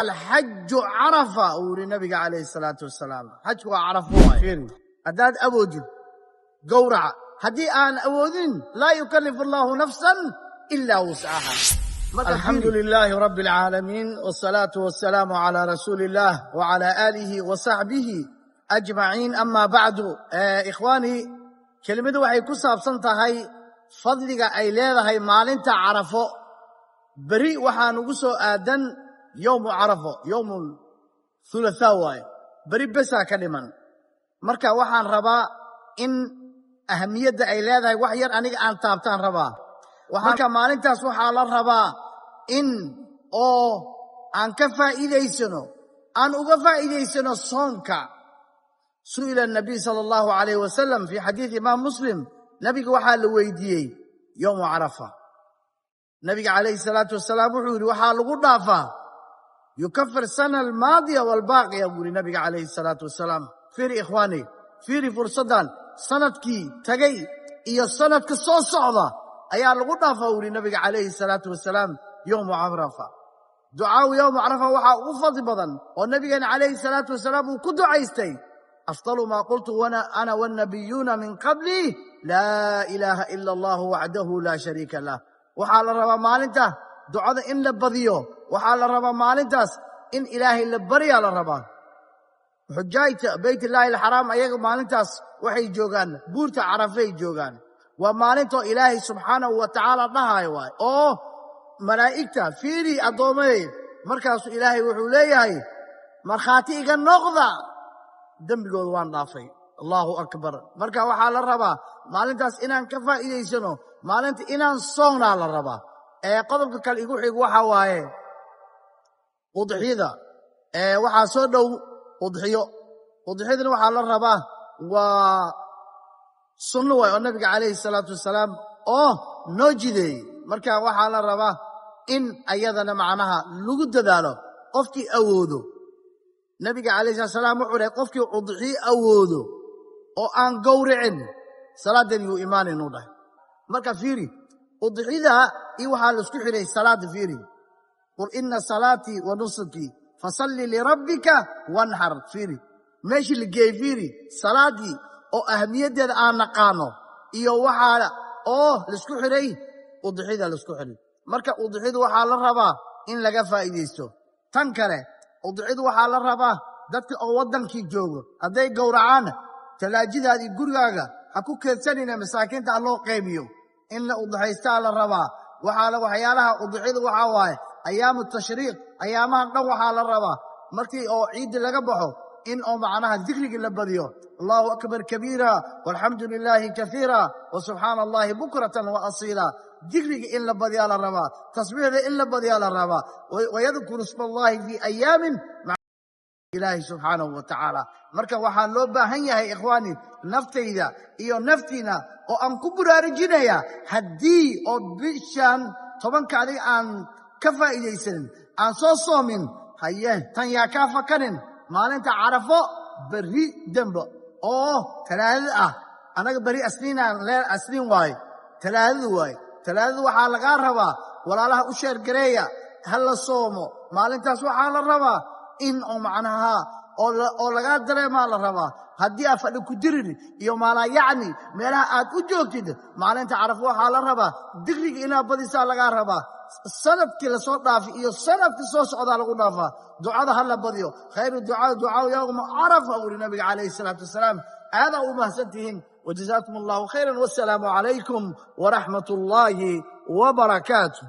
Alxaju Carafa, uu yidhi Nabiga calayhi salaatu wasalaam. Xajku waa Carafo waay. Haddaad awoodid, gowraca. Haddii aan awoodin, laa yukallifu Allahu nafsan ilaa wuscaha. Alxamdu lilaahi rabbi alcaalamiin, wasalaatu wasalaamu calaa rasuuli illaah wacalaa aalihi wa saxbihi ajmaciin, ama bacdu. Ikhwaanii, kelimadu waxay ku saabsan tahay fadliga ay leedahay maalinta Carafo. Beri waxaa nugu soo aadan yowmu Carafo, yowmu thulathaa waaye, beri besaa ka dhiman. Marka waxaan rabaa in ahamiyadda ay leedahay wax yar aniga aan taabtaan rabaa. Marka maalintaas waxaa la rabaa in oo aan ka faa'iidaysano, aan uga faa'iidaysano soonka. Su'ila Nabiy sala Allahu calayh wasalam fi xadiid Imaam Muslim. Nabiga waxaa la weydiiyey yowmu Carafa. Nabiga calayhi salaatu wasalaam wuxuu yidhi: waxaa lagu dhaafaa, yukafir sana almaadiya waalbaaqiya, buu yidhi Nabiga calayhi salaatu wasalaam. Fiiri, ikhwaani, fiiri fursaddan. Sanadkii tagay iyo sanadka soo socda ayaa lagu dhaafaa, uu yidhi Nabiga calayhi salaatu wasalaam, yowmu Carafa. Ducaawu yowmu Carafa waxaa ugu fadli badan oo nabigeena calayhi salaatu wasalaam uu ku ducaystay: afdalu maa qultu ana wannabiyuuna min qablii, laa ilaaha ila Allahu waxdahu laa shariika lah. Waxaa la rabaa maalinta ducada in la badiyo. Waxaa la rabaa maalintaas in Ilaahay la baryaa la rabaa. Xujaajta Beyt Illaahi Alxaraam ayaga maalintaas waxay joogaan buurta Carafay joogaan. Waa maalintoo Ilaahay subxaanahu wa tacaala dhahayo waay oo malaa'igta: fiiri addoommaday. Markaasuu Ilaahay wuxuu leeyahay: markhaati iga noqda, dembigooda waan dhaafay. Allahu akbar. Marka waxaa la rabaa maalintaas inaan ka faa'iidaysano, maalinta inaan soognaa la rabaa. Ee qodobka kale igu xig waxa waaye udxiyada. Waxaa soo dhow udxiyo. Udxiyadana waxaa la rabaa, waa sunno waay oo Nabiga calayhi salaatu wasalaam oo noo jideeyey. Marka waxaa la rabaa in ayadana macnaha lagu dadaalo qofkii awoodo. Nabiga calayhi salatu salaam wuxuu dhahay: qofkii udxiyo awoodo oo aan gowricin, salaadan yuu imaanin, uu dhahay. Marka fiiri, udxida iyo waxaa laisku xidhay salaada. Fiiri: qul ina salaatii wa nusukii fasalli lirabbika wanxar. Fiiri meeshii la geeyey. Fiiri salaadii oo ahamiyaddeeda aan naqaano iyo waxaa oo laisku xidhay udxida laisku xidhay. Marka udxidu waxaa la rabaa in laga faa'iidaysto. Tan kale, udxidu waxaa la rabaa dadka oo waddankii joogo hadday gowracaan, talaajidaadii gurigaaga ha ku keedsanina, masaakiinta ha loo qaybiyo. In la udxaystaa la rabaa. Waxaa waxyaalaha udxidu waxaa waaye ayaamu tashriiq, ayaamahan dhan waxaa la rabaa markii oo ciiddi laga baxo in oo macnaha dikrigii la badiyo: Allahu akbar kabiira, walxamdu lilaahi kaiira, wa subxaana Allahi bukratan wa asiila. Dikriga in la badiyaa la rabaa, tasbiixda in la badiyaa la rabaa. Wayadkuru isma Allahi fii ayaamin Ilaahi subxaanahu wa tacaala. Marka waxaa loo baahan yahay, ikhwaani, naftayda iyo naftiina oo aan ku buraarujinaya, haddii oo bishan 10-ka adiga aan ka faa'iidaysanin, aan soo soomin, haye, tan yaa kaa fakanin. Maalinta Carafo berri dembe oo Talaadada ah, annaga berri asniinaan lee, asniin waaye, Talaadada waaye. Talaadada waxaa lagaa rabaa, walaalaha u sheergareeya, ha la soomo maalintaas. Waxaa la rabaa in oo macnaha oo lagaa dareemaa la rabaa. Haddii aad fadhi ku dirir iyo maalaa yacni meelaha aad u joogtid, maalinta Carafo waxaa la rabaa dikriga inaad badisaa lagaa rabaa. Sanadkii lasoo dhaafay iyo sanadkii soo socdaa lagu dhaafaa. Ducada ha la badiyo. Khayru ducaa ducaa yowma Carafa, uri Nabiga calayhi salaatu wasalaam. Aadaa u mahadsan tihiin, wajazaakum Allahu khayran, wassalaamu calaykum waraxmat Ullaahi wabarakaatu.